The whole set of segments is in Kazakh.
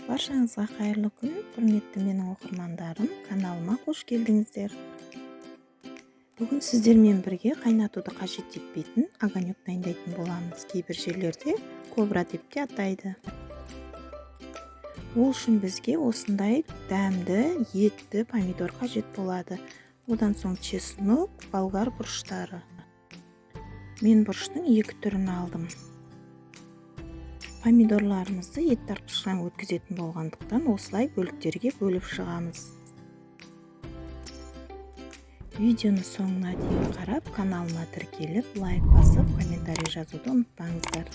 Баршаңызға қайырлы күн, құрметті менің оқырмандарым, каналыма қош келдіңіздер. Бүгін сіздермен бірге қайнатуды қажет етпейтін огонек дайындайтын боламыз. Кейбір жерлерде кобра деп те атайды. Ол үшін бізге осындай дәмді, етті помидор қажет болады. Одан соң чеснок, болгар бұрыштары. Мен бұрыштың екі түрін алдым. Помидорларымызды ет тартқыштан өткізетін болғандықтан осылай бөліктерге бөліп шығамыз. Видеоны соңына дейін қарап, каналыма тіркеліп, лайк басып, комментарий жазуды ұмытпаңыздар.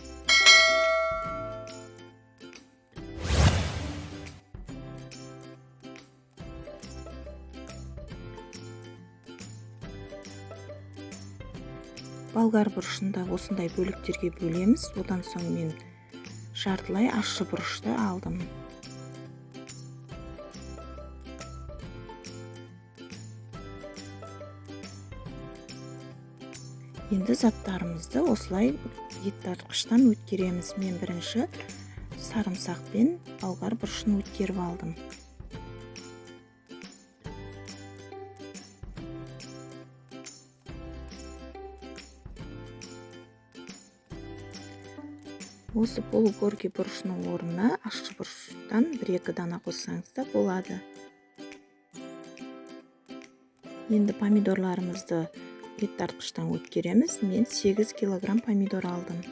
Болгар бұрышын да осындай бөліктерге бөлеміз. Одан соң мен жартылай ащы бұрышты алдым. Енді заттарымызды осылай ет тартқыштан өткереміз. Мен бірінші сарымсақ пен болгар бұрышын өткеріп алдым. Осы полугорки бұрышының орнына ащы бұрыштан 1-2 дана қоссаңыз да болады. Енді помидорларымызды ет тартқыштан өткереміз. Мен 8 килограмм помидор алдым.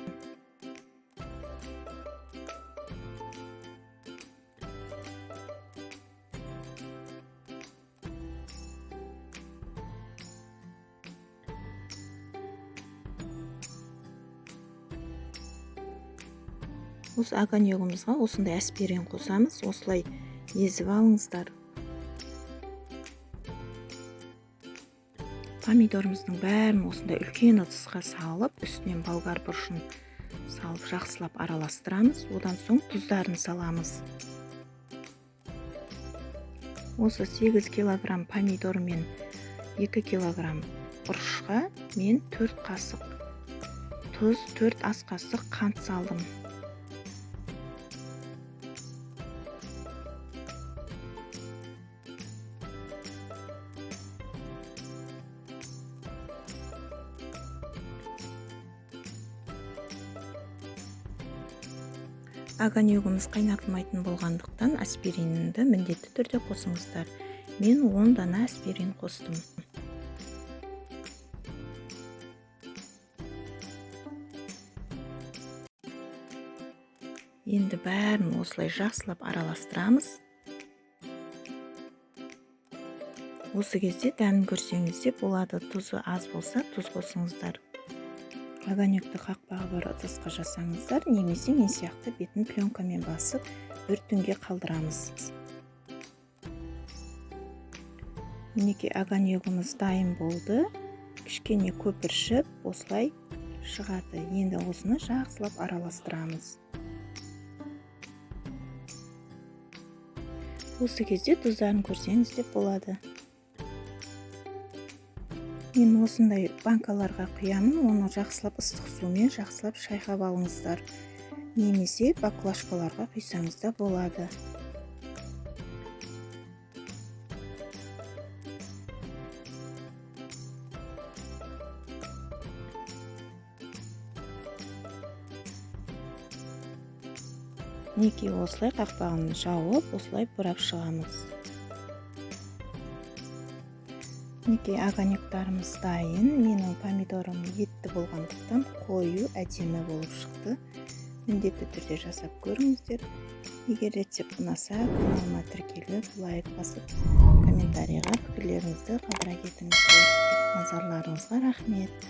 Осы огонегімізға осындай аспирин қосамыз. Осылай езіп алыңыздар. Помидорымыздың бәрін осындай үлкен ыдысқа салып, үстінен болгар бұрышын салып жақсылап араластырамыз. Одан соң тұздарын саламыз. Осы 8 килограмм помидор мен 2 килограмм бұрышқа мен 4 қасық тұз, 4 ас қасық қант салдым. Огонегіміз қайнатылмайтын болғандықтан аспиринді міндетті түрде қосыңыздар. Мен 10 дана аспирин қостым. Енді бәрін осылай жақсылап араластырамыз. Осы кезде дәмін көрсеңіз де болады. Тұзы аз болса тұз қосыңыздар. Огонекті қақпағы бар ыдысқа жасаңыздар, немесе мен сияқты бетін пленкамен басып бір түнге қалдырамыз. Мінекей огонегіміз дайын болды. Кішкене көпіршіп осылай шығады. Енді осыны жақсылап араластырамыз. Осы кезде тұздарын көрсеңіз де болады. Мен осындай банкаларға құямын, оны жақсылап ыстық сумен жақсылап шайқап алыңыздар. Немесе баклажкаларға құйсаңыз да болады. Мінекей осылай қақпағын жауып, осылай бұрап шығамыз. Мінекей огонектарымыз дайын. Менің помидорым етті болғандықтан қою әдемі болып шықты. Міндетті түрде жасап көріңіздер. Егер рецепт ұнаса, каналыма тіркеліп, лайк басып, комментарийға пікірлеріңізді қалдыра кетіңіздер. Назарларыңызға рахмет.